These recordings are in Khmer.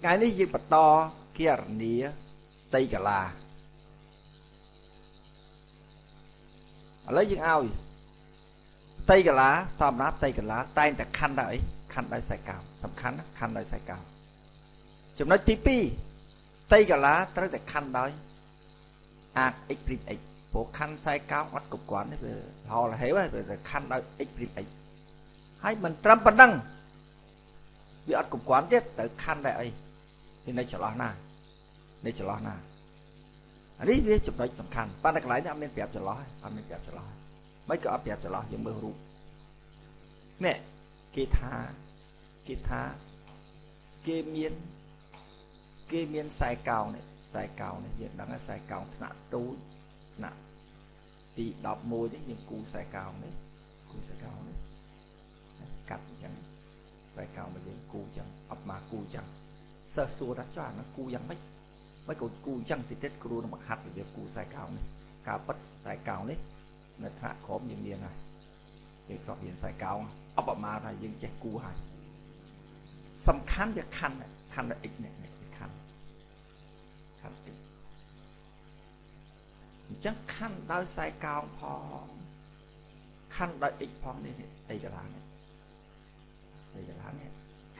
ថ្ងៃនេះយើងបន្តគណនាតៃកាឡាឥឡូវយើងឲ្យតៃកាឡាធម្មតាតៃកាឡាតែងតែខណ្ឌដោយអីខណ្ឌដោយខ្សែកោងសំខាន់ខណ្ឌដោយខ្សែកោងចំណុចទី2តៃកាឡាត្រូវតែខណ្ឌដោយអាក x' x ព្រោះខណ្ឌខ្សែកោងអត់គ្រប់គ្រាន់ទេវាហោលហេវហើយតែខណ្ឌដោយ x' x ហើយមិនត្រឹមប៉ុណ្ណឹងវាអត់គ្រប់គ្រាន់ទៀតត្រូវខណ្ឌដោយអីវានៅចន្លោះណានៅចន្លោះណាអានេះវាចំណុចសំខាន់ប៉ុន្តែកន្លែងនេះអត់មានប្រាប់ចន្លោះអត់មានប្រាប់ចន្លោះមិនក៏អត់ប្រាប់ចន្លោះយើងមើលរូបនេះគេថាគេមានខ្សែកោងនេះខ្សែកោងនេះយើងដឹងហើយខ្សែកោងថ្នាក់ទូចថ្នាក់ទី11នេះយើងគូខ្សែកោងនេះគូខ្សែកោងនេះកាត់អញ្ចឹងខ្សែកោងរបស់យើងគូអញ្ចឹងអត់មកគូអញ្ចឹងសិស្សសួរថាចុះអានោះគូយ៉ាងម៉េចមិនក៏គូអញ្ចឹងតិចទៀតគ្រូនឹងបង្ហាត់របៀបគូខ្សែកោងនេះការពិតខ្សែកោងនេះនៅថ្នាក់ក្រោមយើងមានហើយយើងធ្លាប់រៀនខ្សែកោងអបមាថាយើងចេះគូហើយសំខាន់វាខណ្ឌខណ្ឌ x នេះវាខណ្ឌខណ្ឌ x អញ្ចឹងខណ្ឌដោយខ្សែកោងផងខណ្ឌដោយ x ផងនេះតៃកាឡានេះតៃកាឡានេះ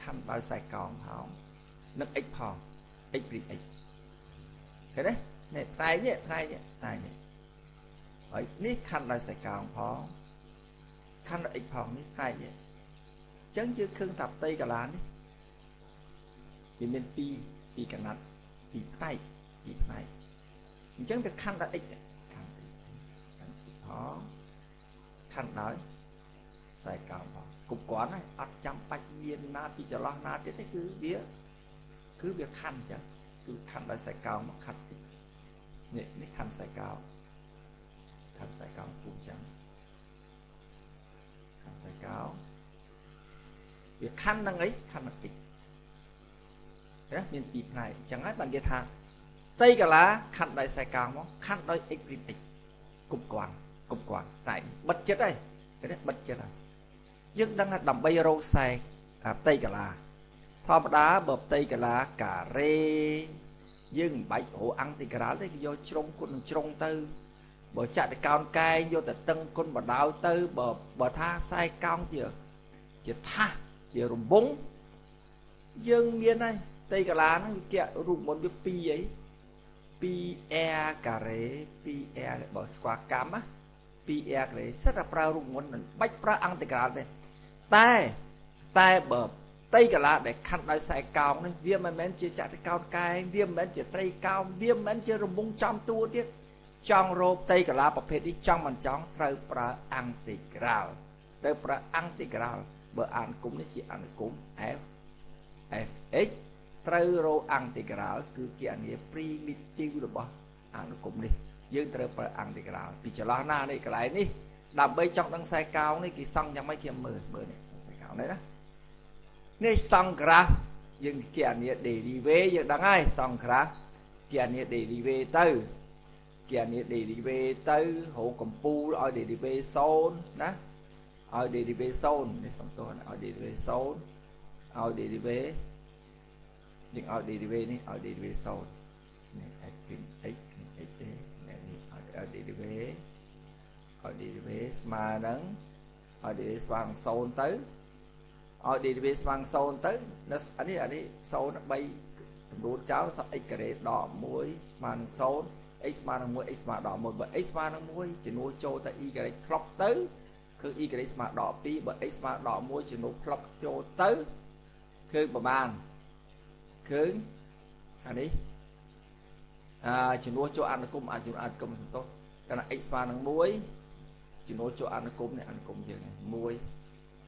ខណ្ឌដោយខ្សែកោងផងនិង x ផង x' x ឃើញទេនេះផ្នែកនេះផ្នែកនេះផ្នែកនេះហើយនេះខណ្ឌដោយខ្សែកោងផងខណ្ឌដោយ x ផងនេះផ្នែកនេះអញ្ចឹងយើងឃើញថាផ្ទៃកាឡានេះវាមានពីរកណាត់ពីរផ្នែកពីរផ្នែកអញ្ចឹងវាខណ្ឌដោយ x ខណ្ឌ x ផងខណ្ឌដោយខ្សែកោងផងគ្រប់គ្រាន់ហើយអត់ចាំបាច់មានណាពីចន្លោះណាទៀតទេគឺវាខណ្ឌអញ្ចឹងគឺខណ្ឌដោយខ្សែកោងមកខណ្ឌនេះនេះខណ្ឌខ្សែកោងខណ្ឌខ្សែកោងគូអញ្ចឹងខណ្ឌខ្សែកោងវាខណ្ឌនឹងអីខណ្ឌនឹង x ណាមានពីរផ្នែកអញ្ចឹងហើយបានគេថាតៃកាឡាខណ្ឌដោយខ្សែកោងមកខណ្ឌដោយ x' x គ្រប់គ្រាន់គ្រប់គ្រាន់តែបិទចិត្តហើយគេបិទចិត្តហើយយើងដឹងថាដើម្បីរកខ្សែផ្ទៃកាឡាធម្មតាបើផ្ទៃកាឡាការ៉េយើងមិនបាច់រកអង់តិក្រាលទេគេយកជ្រុងគុណនឹងជ្រុងទៅបើចតុកោណកែងយកតែតឹងគុណបដោយទៅបើថាខ្សែកោងជាថាសជារង្វង់យើងមានហើយផ្ទៃកាឡាហ្នឹងវាគៈរូបមន្តវា2អី 2r ការ៉េ 2r បើស្គាល់កម្មណា 2r ការ៉េសិតតែប្រើរូបមន្តមិនបាច់ប្រើអង់តិក្រាលទេតែបើផ្ទៃកាឡាដែលខណ្ឌដោយខ្សែកោងនេះវាមិនមែនជាចតុកោណកែងវាមិនមែនជាត្រីកោណវាមិនមែនជារង្វង់ចំតួទៀតចង់រកផ្ទៃកាឡាប្រភេទនេះចង់មិនចង់ត្រូវប្រើអង់តិក្រាលត្រូវប្រើអង់តិក្រាលបើអនុគមនេះជាអនុគម f fx ត្រូវរកអង់តិក្រាលគឺគណនា primitive របស់អនុគមនេះយើងត្រូវប្រើអង់តិក្រាលពីចន្លោះណានេះកន្លែងនេះដើម្បីចង់ដឹងខ្សែកោងនេះគេសង់យ៉ាងម៉េចគេមើលមើលនេះខ្សែកោងនេះណានេះសង់ក្រាហ្វយើងគណនា derivative យើងដឹងហើយសង់ក្រាហ្វគណនា derivative ទៅគណនា derivative ទៅរកកម្ពូលឲ្យ derivative 0ណាឲ្យ derivative 0នេះសំទោសឲ្យ derivative 0ឲ្យ derivative យើងឲ្យ derivative នេះឲ្យ derivative 0នេះ x x x ទេនេះឲ្យ derivative ឲ្យ derivative ស្មើនឹងឲ្យ derivative ស្មើនឹង0ទៅឲ្យ derivative ស្មើនឹង0ទៅនៅអានេះ0 3សម្រួលចោលសក់ x ការ៉េដក1ស្មើនឹង0 x ស្មើនឹង1 x ស្មើដក1បើ x ស្មើនឹង1ជំនួសចូលទៅ y ការ៉េផ្លុកទៅគឺ y ការ៉េស្មើដក2បើ x ស្មើដក1ជំនួសផ្លុកចូលទៅគឺប្រមាណគឺអានេះជំនួសចូលអនុគមជំនួសអនុគមសន្តោសកាលណា x ស្មើនឹង1ជំនួសចូលអនុគមនេះអនុគមយើងនេះ1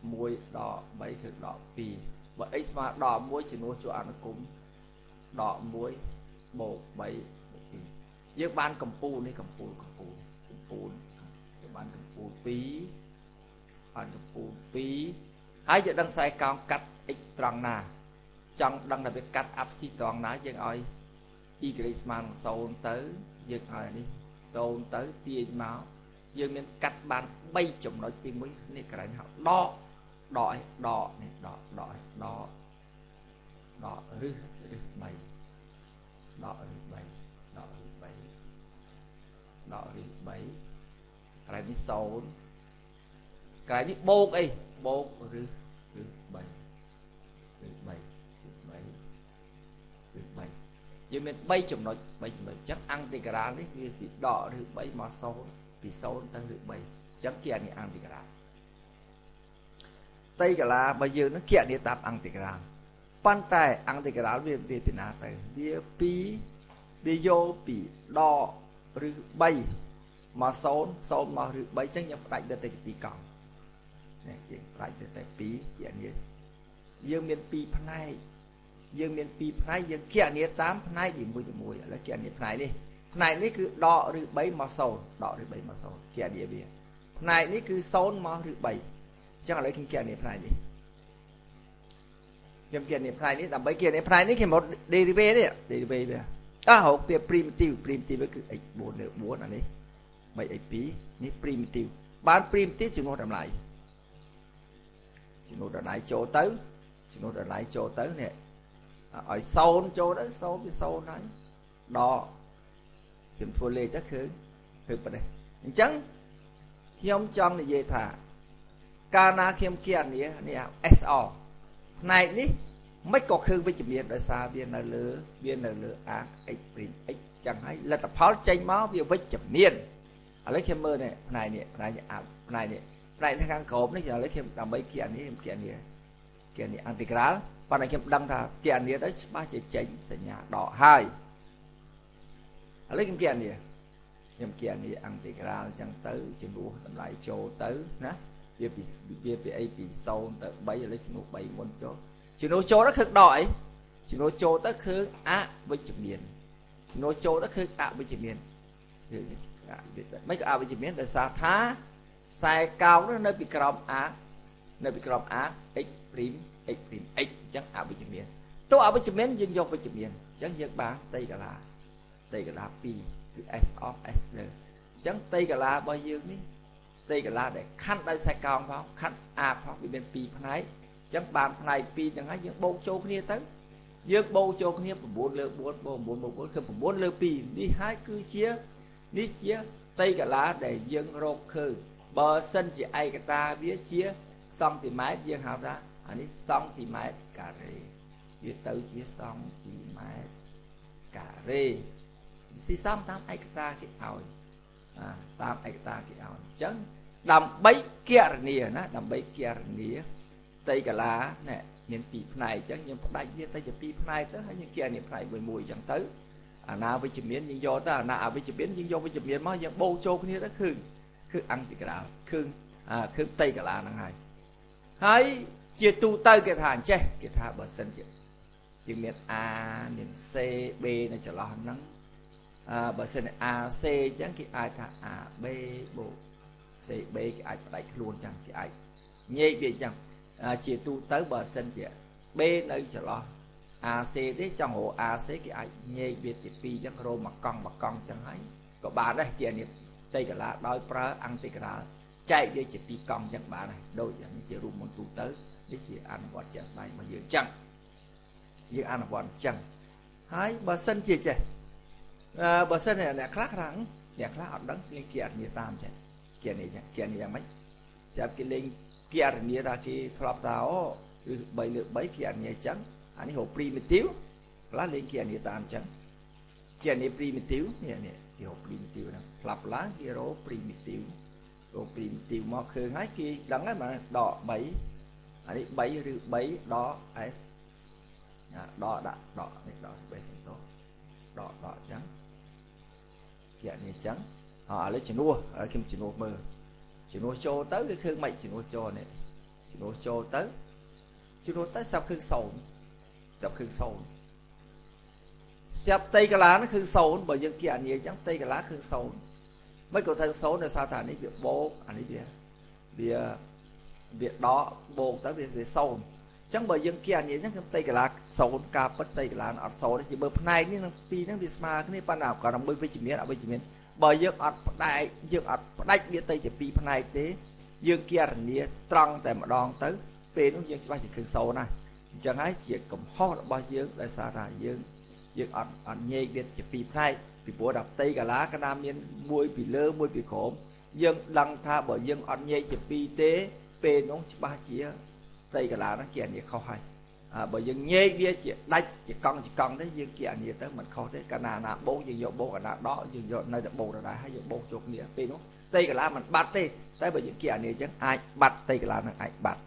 1ដក3គឺដក2បើ x ស្មើដក1ជំនួសចូលអនុគមដក1បូក3បូក2យើងបានកម្ពូលនេះកម្ពូលកម្ពូលកម្ពូលយើងបានកម្ពូល2បានកម្ពូល2ហើយយើងដឹងខ្សែកោងកាត់ x ត្រង់ណាចង់ដឹងថាវាកាត់អាប់ស៊ីត្រង់ណាយើងឲ្យ y ស្មើនឹង0ទៅយើងឲ្យនេះ0ទៅទាញមកយើងមានកាត់បាន3ចំណុចទី1នេះកន្លែងហៅដកដកឲ្យដកនេះដកដកឲ្យដកដក ឫស3ដកឫស3ដកឫស3ដកឫស3កន្លែងនេះ0កន្លែងនេះបូកអីបូកឫស3ឫស3ឫស3ឫស3យើងមាន3ចំណុច3ចំណុចអញ្ចឹងអង់តិក្រាលនេះវាពីដកឫស3មក0ពី0ទៅឫស3អញ្ចឹងគណនាអង់តិក្រាលតៃកាឡារបស់យើងនឹងគណនាតាមអង់តិក្រាលប៉ុន្តែអង់តិក្រាលវាពីណាទៅវាពីវាយកពីដកឬ3មក0 0មកឬ3អញ្ចឹងយើងផ្ដាច់វាទៅជា2កង់នេះយើងផ្ដាច់វាទៅ2គណនាយើងមាន2ផ្នែកយើងមាន2ផ្នែកយើងគណនាតាមផ្នែកនីមួយៗឥឡូវគណនាផ្នែកនេះផ្នែកនេះគឺដកឬ3មក0ដកឬ3មក0គណនាវាផ្នែកនេះគឺ0មកឬ3អញ្ចឹងឥឡូវខ្ញុំគណនាផ្នែកនេះខ្ញុំគណនាផ្នែកនេះដើម្បីគណនាផ្នែកនេះគេមក derivative នេះ derivative វាអើរកវា primitive primitive គឺ x 4លើ4អានេះ 3x2 នេះ primitive បាន primitive ចំនួនតម្លៃចំនួនតម្លៃចូលទៅចំនួនតម្លៃចូលទៅនេះឲ្យ0ចូលទៅ0វា0ហើយដកខ្ញុំធ្វើលេខទៅគឺប៉ុណ្ណេះអញ្ចឹងខ្ញុំចង់និយាយថាកាលណាខ្ញុំគណនានេះ SR ផ្នែកនេះមិនក៏ឃើញវិជ្ជមានដោយសារវានៅលើអា x' x ចឹងហើយលទ្ធផលចេញមកវាវិជ្ជមានឥឡូវខ្ញុំមើលនេះផ្នែកនេះផ្នែកនេះអាផ្នែកនេះផ្នែកខាងក្រោមនេះឥឡូវខ្ញុំដើម្បីគណនាខ្ញុំគណនាគណនាអង់តិក្រាលប៉ុន្តែខ្ញុំដឹងថាគណនាទៅច្បាស់ជាចេញសញ្ញាដកហើយឥឡូវខ្ញុំគណនាខ្ញុំគណនាអង់តិក្រាលចឹងទៅចំនួនតម្លៃចូលទៅណាវាពីអីពី0ទៅ3ឥឡូវចំនួន3មុនចូលចំនួនចូលទៅគឺដកអីចំនួនចូលទៅគឺអវិជ្ជមានចំនួនចូលទៅគឺអវិជ្ជមានមិនក៏អវិជ្ជមានដោយសារថាខ្សែកោងនោះនៅពីក្រោម a នៅពីក្រោម a x' x' x អញ្ចឹងអវិជ្ជមានទោះអវិជ្ជមានយើងយកវិជ្ជមានអញ្ចឹងយើងបានតៃកាឡាតៃកាឡា2គឺ s of s លើអញ្ចឹងតៃកាឡារបស់យើងនេះតៃកាឡាដែលខណ្ឌដោយខ្សែកោងផងខណ្ឌ a ផងវាមាន2ផ្នែកអញ្ចឹងបានផ្នែក2ហ្នឹងហើយយើងបូកចូលគ្នាទៅយើងបូកចូលគ្នា9លើ4បូក9បូក4គឺ9លើ2នេះហើយគឺជានេះជាតៃកាឡាដែលយើងរកឃើញបើសិនជាឯកតាវាជាសង់ទីម៉ែត្រយើងហៅថាអានេះសង់ទីម៉ែត្រការ៉េវាទៅជាសង់ទីម៉ែត្រការ៉េស៊ីសំតាមឯកតាគេឲ្យតាមឯកតាគេឲ្យអញ្ចឹងដើម្បីគណនាណាដើម្បីគណនាតៃកាឡានេះមាន2ផ្នែកអញ្ចឹងយើងផ្ដាច់វាទៅជា2ផ្នែកទៅហើយយើងគណនាផ្នែកមួយៗអញ្ចឹងទៅអាណាវិជ្ជមានយើងយកទៅអាណាអវិជ្ជមានយើងយកវិជ្ជមានមកយើងបូកចូលគ្នាទៅគឺអង់តិក្រាលគឺគឺតៃកាឡាហ្នឹងហើយហើយជាទូទៅគេថាអញ្ចេះគេថាបើសិនជាយើងមាន A មាន C B នៅចន្លោះហ្នឹងបើសិន A C អញ្ចឹងគេអាចថា A B បូក C B គេអាចផ្ដាច់ខ្លួនអញ្ចឹងគេអាចញែកវាអញ្ចឹងជាទូទៅបើសិនជា B នៅចន្លោះ AC ទេចង់រក AC គេអាចញែកវាជា2អញ្ចឹងរកមួយកង់មួយកង់អញ្ចឹងហើយក៏បានដែរគេអានេះតៃកាឡាដោយប្រើអង់តិក្រាលចែកវាជា2កង់អញ្ចឹងបានដែរដូចយ៉ាងនេះជារូបមន្តទូទៅនេះជាអនុវត្តជាក់ស្ដែងរបស់យើងអញ្ចឹងយើងអនុវត្តអញ្ចឹងហើយបើសិនជាចេះបើសិនអ្នកខ្លះខ្លាំងអ្នកខ្លះអត់ដឹងគេគណនាតាមចេះគណនាចឹងគណនាយ៉ាងម៉េចស្រាប់គេលេងគណនាថាគេធ្លាប់ថាអូគឺ3លើ3គណនាអញ្ចឹងអានេះរក primitive ខ្លះលេងគណនាតាមអញ្ចឹងគណនា primitive នេះគេរក primitive ហ្នឹងផ្លាប់ឡើងគេរក primitive រក primitive មកឃើញហើយគេដឹងហើយបាទដក3អានេះ3ឬ3ដក f ដកដាក់ដកនេះដក3សន្តោដកដកអញ្ចឹងគណនាអញ្ចឹងឥឡូវជំនួសឥឡូវខ្ញុំជំនួសមើលជំនួសចូលទៅគឺឃើញមិនជំនួសចូលនេះជំនួសចូលទៅជំនួសទៅស្រាប់ឃើញ0ស្រាប់ឃើញ0ស្រាប់តៃកាឡានោះគឺ0បើយើងគណនាអញ្ចឹងតៃកាឡាគឺ0មិនក៏ទៅ0ដោយសារថានេះវាបូកអានេះវាវាដកបូកទៅវា0អញ្ចឹងបើយើងគណនាអញ្ចឹងគឺតៃកាឡា0ការពិតតៃកាឡាអត់0ទេជាបើផ្នែកនេះនឹងពីរហ្នឹងវាស្មើគ្នាប៉ុន្តែគាត់ដើម្បីវិជ្ជមានអវិជ្ជមានបើយើងអត់ផ្ដាច់យើងអត់ផ្ដាច់វាទៅជាពីរផ្នែកទេយើងគណនាត្រង់តែម្ដងទៅពេលនោះយើងច្បាស់ជាឃើញ0ណាស់ អញ្ចឹងហើយជាកំហុសរបស់យើង ដោយសារថាយើងអត់ញែកវាជាពីរផ្នែក ពីព្រោះដល់ផ្ទៃកាឡាកាលណាមានមួយពីលើមួយពីក្រោម យើងដឹងថាបើយើងអត់ញែកជាពីរទេ ពេលនោះច្បាស់ជាផ្ទៃកាឡាហ្នឹងគេអានេះខុសហើយ។ បើយើងញែកវាជាដាច់ជាកង់ជាកង់ទេ យើងគេអានេះទៅមិនខុសទេ កាលណាណាបូកយើងយកបូក កាលណាដកយើងយកនៅតែបូកដដែល ហើយយើងបូកចូលគ្នា ពេលនោះផ្ទៃកាឡាមិនបាត់ទេ។ តែបើយើងគេអានេះអញ្ចឹង អាចបាត់ផ្ទៃកាឡានឹងអាចបាត់។